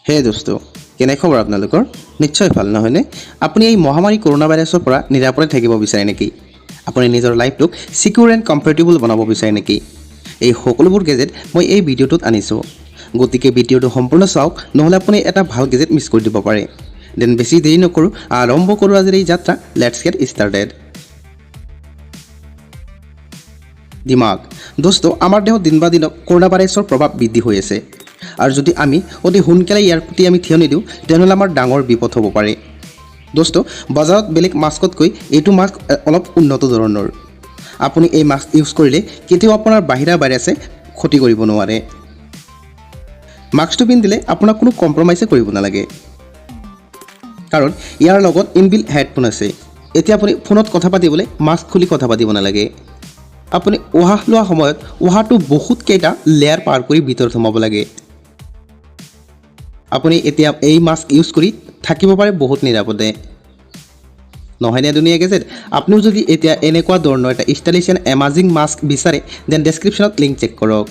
হে দোস্ত, কেনে খবৰ আপোনালোকৰ? নিশ্চয় ভাল, নহয়নে? আপুনি এই মহামাৰী কৰোণা ভাইৰাছৰ পৰা নিৰাপদে থাকিব বিচাৰে নেকি? আপুনি নিজৰ লাইফটোক ছিকিউৰ এণ্ড কমফৰ্টেবল বনাব বিচাৰে নেকি? এই সকলোবোৰ গেজেট মই এই ভিডিঅ'টোত আনিছোঁ, গতিকে ভিডিঅ'টো সম্পূৰ্ণ চাওক, নহ'লে আপুনি এটা ভাল গেজেট মিছ কৰি দিব পাৰে। Then বেছি দেৰি নকৰোঁ, আৰম্ভ কৰোঁ আজিৰ এই যাত্ৰা। Let's get started. দিমাগ। দোস্ত, আমাৰ দেহত দিন বা দিনক কৰোণা ভাইৰাছৰ প্ৰভাৱ বৃদ্ধি হৈ আছে আৰু যদি আমি অতি সোনকালে ইয়াৰ প্ৰতি আমি থিয় নিদিওঁ, তেনেহ'লে আমাৰ ডাঙৰ বিপদ হ'ব পাৰে। দোস্ত, বজাৰত বেলেগ মাস্কতকৈ এইটো মাস্ক অলপ উন্নত ধৰণৰ। আপুনি এই মাস্ক ইউজ কৰিলে কেতিয়াও আপোনাৰ বাহিৰা ভাইৰাছে ক্ষতি কৰিব নোৱাৰে। মাস্কটো পিন্ধিলে আপোনাক কোনো কম্প্ৰমাইজে কৰিব নালাগে, কাৰণ ইয়াৰ লগত ইনবিল্ট হেডফোন আছে। এতিয়া আপুনি ফোনত কথা পাতিবলৈ মাস্ক খুলি কথা পাতিব নালাগে। আপুনি উশাহ লোৱাৰ সময়ত উশাহটো বহুত কেইটা লেয়াৰ পাৰ কৰি ভিতৰত সোমাব লাগে। আপুনি এতিয়া এই মাস্ক ইউজ কৰি থাকিব পাৰে বহুত নিৰাপদে, নহয়নে ধুনীয়া গেজেট? আপুনিও যদি এতিয়া এনেকুৱা ধৰণৰ এটা ষ্টাইলিছ এণ্ড এমাজিং মাস্ক বিচাৰে, then ডেছক্ৰিপশ্যনত লিংক চেক কৰক।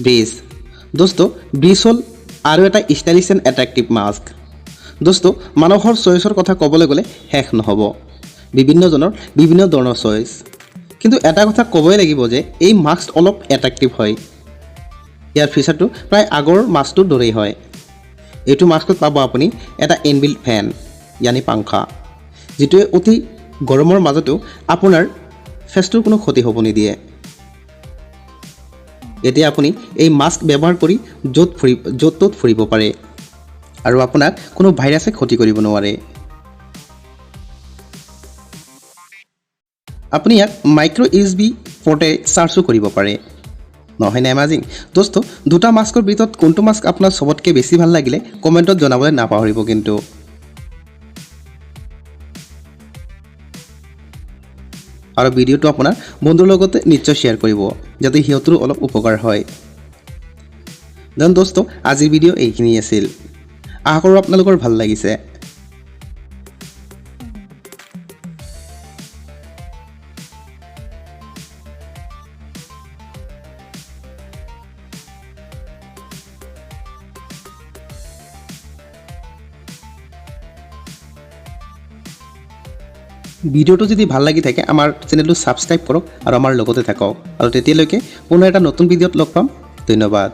ব্ৰিজ। দোস্ত, ব্ৰিজ হ'ল আৰু এটা ষ্টাইলিছ এণ্ড এট্ৰেক্টিভ মাস্ক। দোস্ত, মানুহৰ চইচৰ কথা ক'বলৈ গ'লে শেষ নহ'ব, বিভিন্নজনৰ বিভিন্ন ধৰণৰ চইচ। কিন্তু এটা কথা ক'বই লাগিব যে এই মাস্ক অলপ এট্ৰেক্টিভ হয়। ইয়াৰ ফিচাৰটো প্ৰায় আগৰ মাস্কটোৰ দৰেই হয়। এইটো মাস্কত পাব আপুনি এটা ইনবিল্ট ফেন, ইয়ানি পাংখা, যিটোৱে অতি গৰমৰ মাজতো আপোনাৰ ফেচটোৰ কোনো ক্ষতি হ'ব নিদিয়ে। এতিয়া আপুনি এই মাস্ক ব্যৱহাৰ কৰি য'ত ত'ত ফুৰিব পাৰে আৰু আপোনাক কোনো ভাইৰাছে ক্ষতি কৰিব নোৱাৰে। আপুনি ইয়াক মাইক্ৰ' ইউ এছ বি পৰ্টেৰে চাৰ্জো কৰিব পাৰে, নহয়নে এমাজিং? দোস্ত, দুটা মাস্কৰ ভিতৰত কোনটো মাস্ক আপোনাৰ চবতকৈ বেছি ভাল লাগিলে কমেণ্টত জনাবলৈ নাপাহৰিব কিন্তু। আৰু ভিডিঅ'টো আপোনাৰ বন্ধুৰ লগতে নিশ্চয় শ্বেয়াৰ কৰিব, যাতে সিহঁতৰো অলপ উপকাৰ হয়। Then দোস্ত, আজিৰ ভিডিঅ' এইখিনি আছিল। আশা কৰোঁ আপোনালোকৰ ভাল লাগিছে। ভিডিঅ'টো যদি ভাল লাগি থাকে, আমাৰ চেনেলটো ছাবস্ক্ৰাইব কৰক আৰু আমাৰ লগতে থাকক। আৰু তেতিয়ালৈকে পুনৰ এটা নতুন ভিডিঅ'ত লগ পাম। ধন্যবাদ।